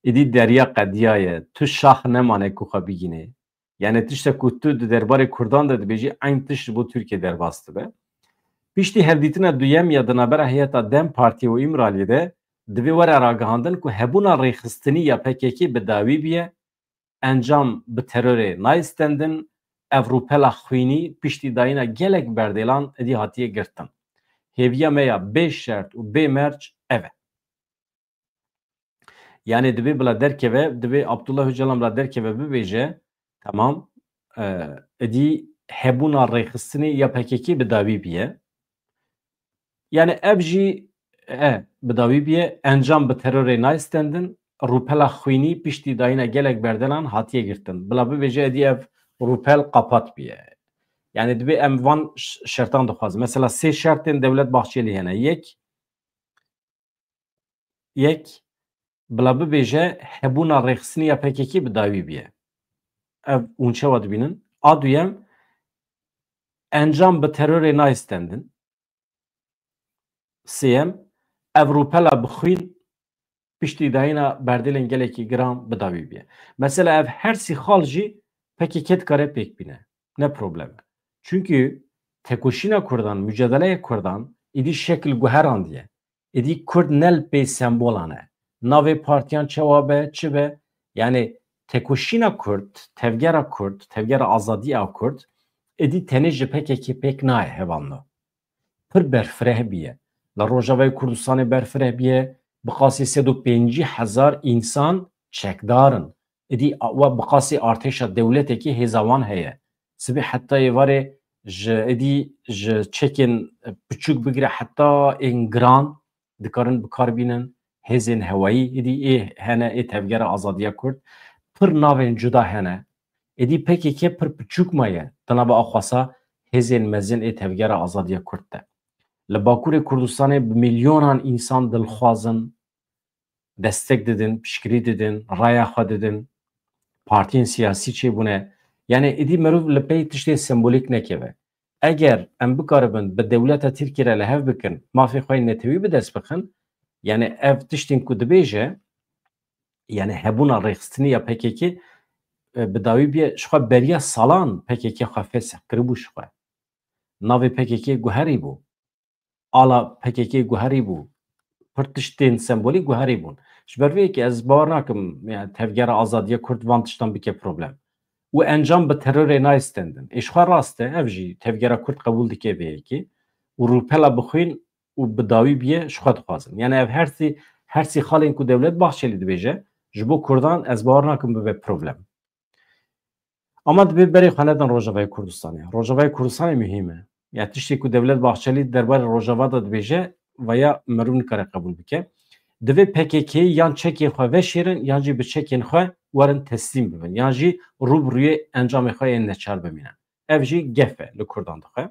Êdî derya qediyaye. Tu şax nemane ku xwe bigînê. Yani tiştek ku tu di derbarê Kurdan de dibêjî, eyn tişt ji bo Tirkiyê derbas dibe. Piştî hevdîtina duyem ya di navbera heyeta DEM Partiyê û Îmraliyê de divê were ragihandin ku hebûna rêxistinî ya P K K bi dawî bûye, encam bi terorê nayê stendin, ev rûpela xwînî piştî dayîna gelek berdêlan êdî hatiye girtin. Hêviya me ya bê şert û bê merc ev e. Yani divê bila derkeve, divê Abdullah Öcalan bila derkeve bibêje, tamam, e, êdî hebûna rêxistinê ya P K K bi dawî bûye. Yani ev jî, e, bi dawî bûye, encam bi terorê nayê stendin, rûpela xwînî piştî dayîna gelek berdelan hatiye girtin. Bila bibêje êdî ev rûpel qapat bûye. Yani divê em van ş-, şertan dixwazin. Mesela sê şertên Dewlet Bahçelî hene. Yek, yek, bila bibêje hebûna rêxistinî ya P K K bi dawî bûye. Ev hûn çawa dibînin? A duyem, encam bi terorê nayê stendin. Sêyem, ev rûpela bi xwîn piştî dayîna berdêlên gelekî giran bi dawî bûye. Mesela ev her sî xal jî P K K dikare pêk bîne. Ne problem e. Çünkü tekoşîna Kurdan, mücadeleya Kurdan êdî şekil guherandiye. Êdî Kurd ne li pê sembolan e. Navê partiyan çawa be, çi be? Yani tekoşîna Kurd, tevgera Kurd, tevgera azadiya Kurd êdî tenê ji P K K pêk nayê hevalno. Pir berfireh bûye. Li Rojavayê Kurdistanê berfireh bûye, bi qasî sed û pêncî hezar însan çekdar in. Êdî a-, we bi qasî artêşa dewletekî hêza wan heye. Sibê heta êvarê ji, êdî ji çekên piçûk bigire heta ên giran dikarin bi kar bînin. Hêzên hewayî êdî ê hene, ê Tevgera Azadiya Kurd. Pir navên cuda hene. Êdî P K K pir piçûk maye di nava axwasa hêzên mezin ê Tevgera Azadiya Kurd de. Li Bakurê Kurdistanê bi milyonan însan dilxwaz in, destek didin, piştgirî didin, raya xwe didin, partiyên siyasî çêbûne. Yani êdî mirov li pey tiştê sembolîk nekeve. Eger em bikaribin bi dewleta Tirkiyê re li hev bikin, mafê xwe yê netewî bi dest bixin, yani ev tiştên ku dibêje, yani hebûna rêxistinî ya P K K, e, bi dawî bûye, ji xwe beriya salan P K K xwe fesih kiribû ji xwe. Navê P K K guherî bû. Ala P K K guherî bû. Pir tiştên sembolîk guherî bûn. Ji ber vê yekê ez bawer nakim, yani Tevgera Azadiya Kurd van tiştan bike problem. û encam bi terorê nayê stendin. Ê ji xwe rast e, ev jî tevgera Kurd qebûl dike vê yekê û rûpela bixwîn û bi dawî bîye ji xwe dixwazin. Yani ev her sî, her sî xalên ku Dewlet Bahçelî dibêje, ji bo Kurdan ez bawer nakim bibe problem. Ama divê berê xwe nedin Rojavayê Kurdistanê. Rojavayê Kurdistanê muhîm e. Ya tiştê ku Dewlet Bahçelî derbarê Rojava de dibêje, vaya mirov nikare qebûl bike. Divê P K K yan çekên xwe veşêrin, yan jî bi çekên xwe werin teslîm bibin. Yan jî rû bi rûyê encamê xwe yên neçar bimînin. Ev jî gef e li Kurdan dixwe.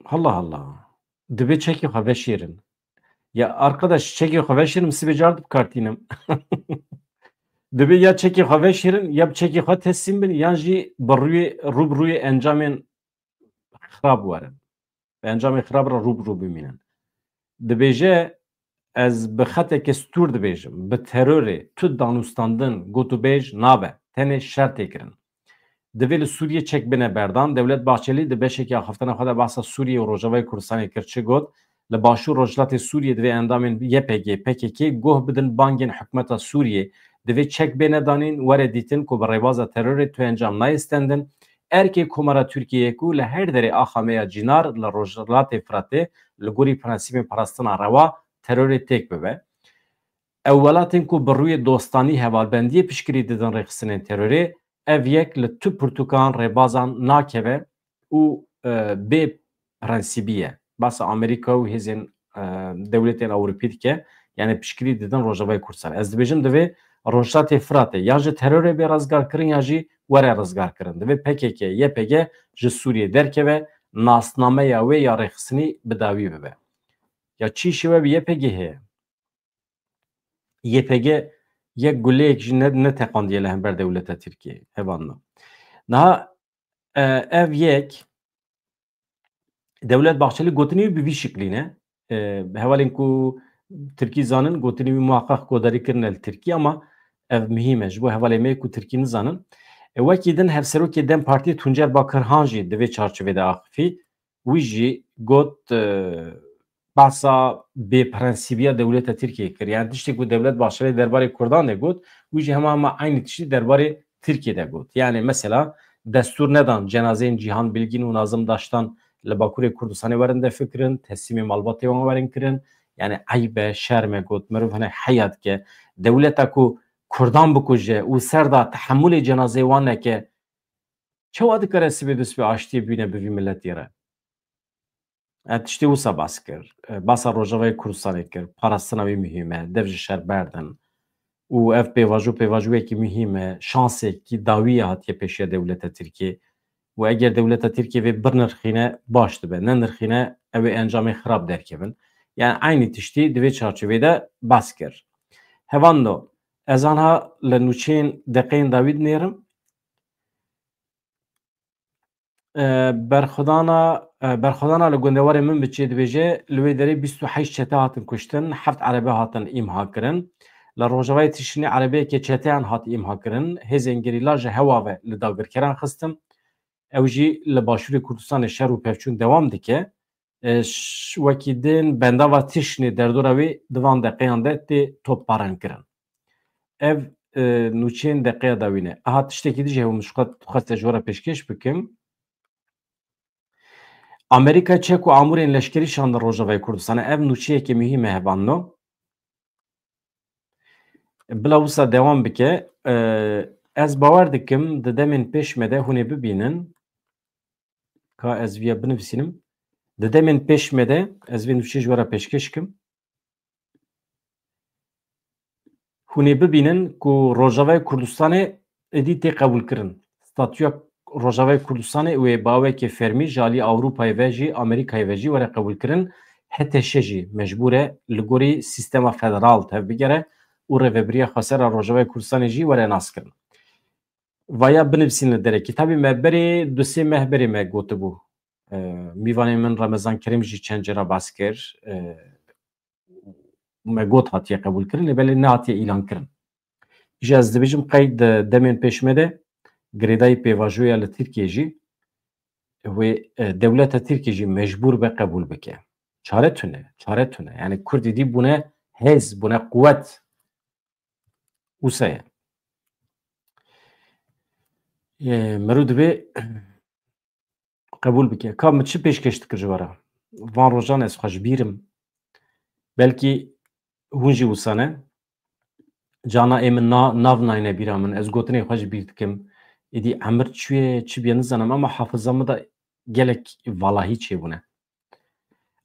Allah Allah. Divê çekê xwe veşêrin. Ya arkadaş, çekê xwe veşêrin, sibê car dibikartînim. Divê ya çekê xwe veşêrin, ya bi çekê xwe teslîm bin, yan jî bi rûyê, rû bi rûyê encamên xirab werin. Bi encamên xirab re rû bi rû bimînin. Dibêje, ez bi xeteke stûr dibêjim, bi terorê tu danûstandin, gotûbêj nabe, tenê şer tê kirin. Divê li Sûriyê çek bêne berdan. Dewlet Bahçelî di beşekî axiftina xwe de behsa Sûriyê û Rojavayê Kurdistanê kir. Çi got? Li Başûr Rojhilatê Sûriyê divê endamên Y P G, P K K guh bidin bangên hikûmeta Sûriyê. Divê çek bêne danîn, were dîtin ku bi rêbaza terorê tu encam nayê stendin. Erkê Komara Tirkiyeyê ku li her derê axa me ya Cînar li Rojhilatê Firatê li gorî prensîbên parastina rewa terorê têk bibe. Ew welatên ku bi rûyê dostanî hevalbendiyê piştgirî didin rêxistinên terorê, ev yek li tu pirtûkan rêbazan nakeve û, e, bê prensîbî ye. Basa Amerîka û hêzên, e, dewletên Ewropî dike, yani piştgirî didin Rojavayê Kurdistanê. Ez dibêjim divê Rojhilatê Firatê ya ji terorê bê rizgarkirin ya jî were rizgarkirin. Divê P K K, Y P G ji Sûriyê derkeve, nasnameya wê ya rêxistinî bi dawî bibe. Ya çi îşê we bi Y P G heye? Y P G yek guleyek jî ne, neteqandiye li hember dewleta Tirkiyê. Hevalno. Niha, e, ev yek Dewlet Bahçelî gotinê wî bi vî şiklî ne. E, hevalên ku Tirkî zanin, gotinê wî muhaqqaq guhdarî kirine li Tirkî, ama ev muhîm e ji bo hevalê me ku Tirkî nizanin. E, wekî din Hevserokê DEM Partiyê Tuncer Bakirhan jî di vê çarçovê de axifî. Wî jî got, e, behsa bêprensîbiya dewleta Tirkiyeyê kir. Yani tiştê ku Dewlet Bahçelî derbarê Kurdan de got, wî jî hema hema eynî tiştî derbarê Tirkiyê de got. Yani mesela destûr nedan cenazeyên Cîhan Bilgîn û Nazim Daştan li Bakurê Kurdistanê werin defikirin, teslîmê malbatê wan werin kirin. Yani eyb e, şerm e, got, mirov hene heya dike. Dewleta ku Kurdan bikuje û ser de tehemulê cenazeyê wan neke, çawa dikare sibê dest bi aştiyê bîne bi vî miletî re? E, tiştê wisa bas kir. E, basa Rojavayê Kurdistanê kir. Parastina wî muhîm e. Dev ji şer berdin. Û ev pêvajo, pêvajoyekî muhîm e. Şansekî dawî ye hatiye pêşiya dewleta Tirkiyê. Û eger dewleta Tirkiyê vê binirxîne, baş dibe. Nenirxîne, ew ê encamê xirab derkevin. Yani eynî tiştî di vê çarçovê de bas kir. Hevando, ez anha li nûçeyên deqeyên dawî dinêrim. E, berxwedana, e, berxwedana li gundewarê Minbiçê dibêje, li wê derê bîst û heşt çete hatin kuştin, heft erebe hatin îmha kirin. Li Rojavayê Tişrînê erebeyeke çeteyan hat îmha kirin. Hêzên gerîla ji hewa ve li dagirkeran xistin. Ew jî li Başûrê Kurdistanê şer û pevçûn dewam dike. E, ş-, wekî din bendava Tişrînê derdora wê di van deqeyan de tê topbaran kirin. Ev, e, nûçeyên deqeya dawî ne. Aha, tiştekî dijî hewe min ji xwe, xweste ji we re pêşkêş bikim. Amerîka çek û amûrên leşkerî şandin Rojavayê Kurdistanê. Ev nûçeyeke muhîm e, hevalno. Bila wisa dewam bike. E, ez bawer dikim di demên pêş me de hûn ê bibînin. Ka ez viya binivîsînim. Di demên pêş me de ez vê nûçeyê ji we re pêşkêş kim. Hûn ê bibînin ku Rojavayê Kurdistanê êdî tê qebûlkirin. Statûya Rojavayê Kurdistanê wê bi awekê fermî ji alî Ewropayê ve jî, Amerîkayê ve jî were qebûlkirin. H T Ş jî mecbûr e li gorî sîstema federal tevbigere û Rêvebiriya Xweser a Rojavayê Kurdistanê jî were naskirin. Vaya binivîsîne derekî. Tabî me berê du sê meh berê me gotibû. E, mîvanê min Remezan Kerîm jî çend cara bas kir. E, me got hatiye qebûlkirin, lê belê nehatiye îlankirin. Îja ez dibêjim qey di demên pêş me de girêdayî pêvajoya li Tirkiyê jî wê, e, dewleta Tirkiyê jî mecbûr be qebûl bike. Çare tune, çare tune. Yani Kurd êdî bûne hêz, bûne quwet. Wisa ye. Ê, meriv divê qebûl bike. Ka min çi pêşkêş dikir ji we re? Van rojan ez xwe ji bîr im. Belkî hûn jî wisa ne. Cana ê min na-, nav nayne bîra min. Ez gotinê xwe ji bîr dikim. Êdî emir çûye, çi bûye nizanim, ama hafiza min de gelek valahî çêbûne.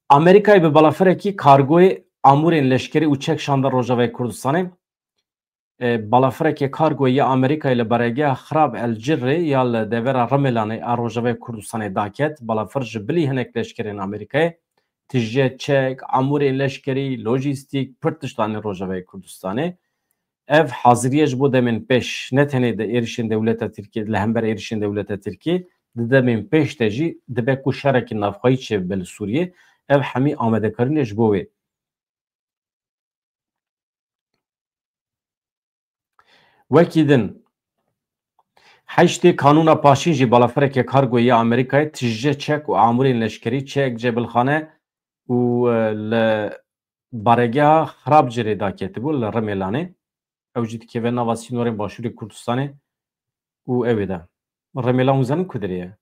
Amerîkayê bi balafirekî kargoyê amûrên leşkerî û çek şande Rojavayê Kurdistanê. E, balafirekê kargoyê ya Amerîkayê li baregeha Xirab El Cirrê ya li devera Rimelanê a Rojavayê Kurdistanê daket. Balafir ji bilî hinek leşkerên Amerîkayê tije, çek, amûrên leşkerî, lojîstîk, pir tişt anî Rojavayê Kurdistanê. Ev haziriye ji bo demên pêş, ne tenê di êrişên dewleta Tirkiyê, li hember êrişên dewleta Tirkiyê, di demên pêş de jî dibe ku şerekî navxweyî çêbibe li Sûriyê. Ev hemî amadekarî ne ji bo wê. Wekî din, heştê Kanûna Paşîn jî balafirekê kargoyê ya Amerîkayê tije, çek û amûrên leşkerî, çek, cebilxane û, e, li baregeha Xirabcirê daketibû, li Rimelanê. Ew jî dikeve nava sînorên Başûrê Kurdistanê û ew ê de. Rimelan hûn zanin ku derê ye?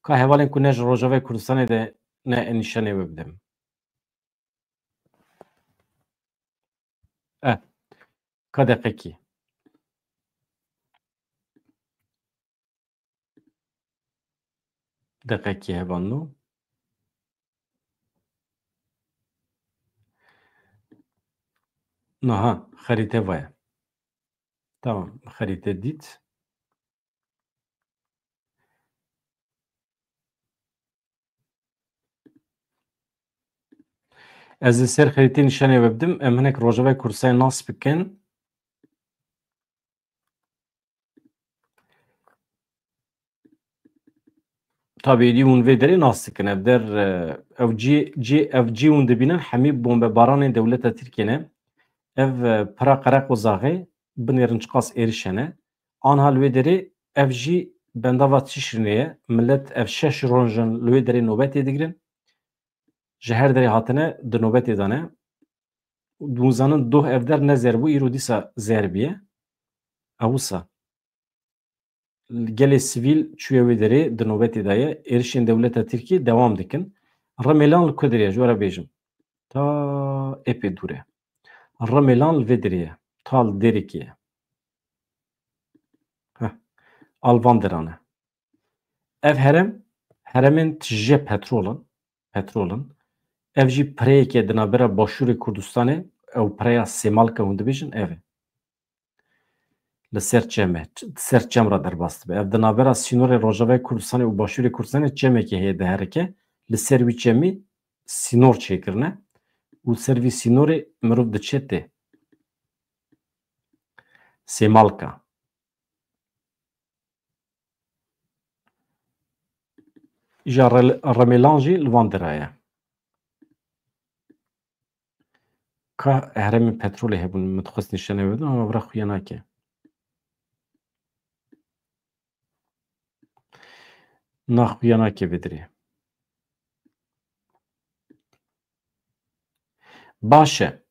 Ka hevalên ku ne ji Rojavayê Kurdistanê de ne, nîşanê we bidim. Eh, ka deqekî. Deqekî hevalno. Naha, xerîte vaya. Tamam, xerîte dît. Ez li ser xerîtê nîşanê we bidim. Em hinek Rojavayê Kurdistanê nas bikin. Tabî êdî hûn vê derê nas dikin. Ev der, e, ev cî, cî, ev cî hûn dibînin hemî bombebaranên dewleta Tirkiyê ne. Ev, e, pira qereq û zaxê binêrin çiqas êriş hene. Anha li wê derê ev jî bendava tişrînê ye. Milet ev şeş roj in li wê derê nobetê digirin. Ji her derê hatine di nobetê de ne. Hûn zanin doh ev der ne zer bû, îro dîsa zer bûye. Ew wisa. Gelê sivîl çûye wê derê, di nobetê de ye. Êrişên dewleta Tirkiyê dewam dikin. Rimelan li ku derê ye, ji we re bêjim. Ta epê dûr e. Rimelan li vê derê ye. Ta li Dêrikê ye. Heh. A li van deran e. Ev herem, heremên tije petrol in. Petrol in. Ev jî pireyeke di navbera Başûrê Kurdistanê, ew pireya Sêmalka hûn dibêjin, ev e. Li ser çem e, ç-, ser çem re derbas dibe. Ev di navbera sînorê Rojavayê Kurdistanê û Başûrê Kurdistanê çemekê heye diherike. Li ser wî çemî sînor çêkirine û ser vî sînorê mirov diçe tê. Sêmalka. Îja Re-, Remêlan jî li van dera ye. Ka herêmên petrolê hebûn, min dixwest nîşanê we bidim, ama vira xuya nake. Na xuya nake vê derê. Baş e.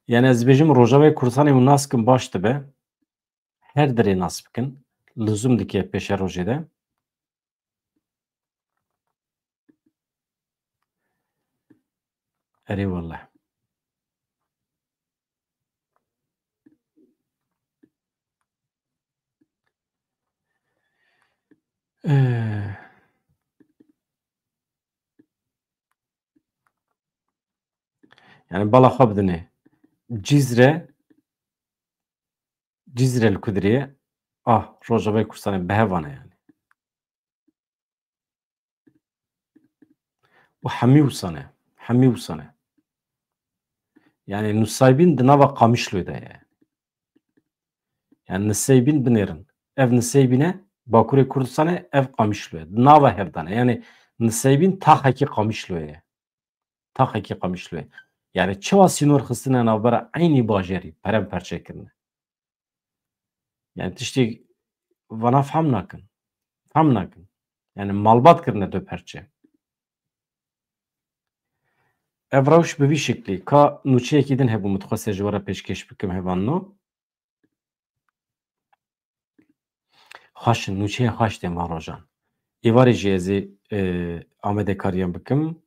Yani ez dibêjim Rojavayê Kurdistanê hûn nas kin baş dibe. Her derê nas bikin. Lizûm dike pêşerojê de. Erê wallah. Eh. Yani bala xwe bidinê. Cizre, Cizre li ku derê ye? Ah, Rojavayê Kurdistanê bi hev e yani. Û hemî wisa ne. Hemî wisa ne. Yani Nusaybîn di nava Qamişloyê de ye. Yani Nusaybîn binêrin. Ev Nusaybîn e, Bakurê Kurdistanê, ev Qamişlo ye. Di nava hev de ne. Yani Nusaybîn taxekî Qamişloyê ye. Taxekî Qamişloyê. Yani çawa sînor xistine navbera eynî bajarî, perem perçe kirine. Yani tiştê vana fehm nakin. Fehm nakin. Yani malbat kirine du perçe. Ev rewş bi vî şeklî ka nûçeyekî din hebû, min dixwest ji we re pêşkêş bikim hevalno. Xweş in, nûçeyên xweş tên van rojan. Êvarê jî ez ê, e, amadekariyan bikim.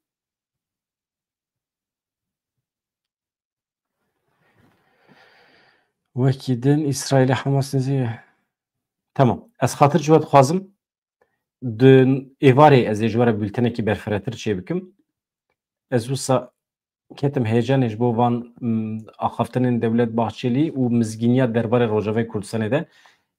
Wekî din Îsraîlê Hamas nizî. Tamam. Ez xatir ji we dixwazim. Di êvarê ez ê ji we re bultenekî berfiretir çêbikim. Ez wisa ketim heyecanê ji bo van, m, axaftinên Dewlet Bahçelî û mizgîniya derbarê Rojavayê Kurdistanê de.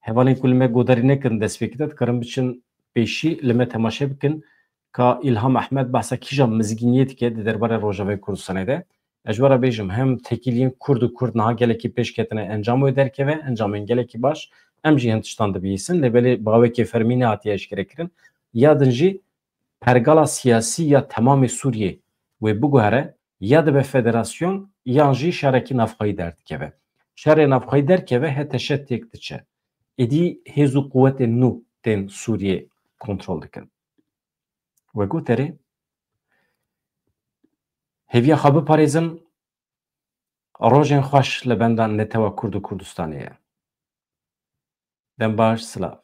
Hevalên ku li me godarî nekirin destpêkê de, dikarin biçin pêşî li me temaşe bikin ka Îlham Ehmed behsa kîjan mizgîniyê dike di derbarê Rojavayê Kurdistanê de. Ez ji we re bêjim, hem têkiliyên Kurd û Kurd niha gelekî pêş ketine, encam wê derkeve, encamên gelekî baş, em jî hin tiştan dibihîsin, lê belê bi awekê fermî nehatiye eşkerekirin. Ya din jî pergala siyasî ya temamê Sûriyê wê biguhere, ya dibe federasyon, yan jî şerekî navxweyî derdikeve. Şerê navxweyî derkeve, H T Ş têk diçe. Êdî hêz û quwetên nû tên Sûriyê kontrol dikin. We got erê, hêviya xwe biparêzin, rojên xweş li benda netewa Kurd û Kurdistanê ye. Dem baş, silav.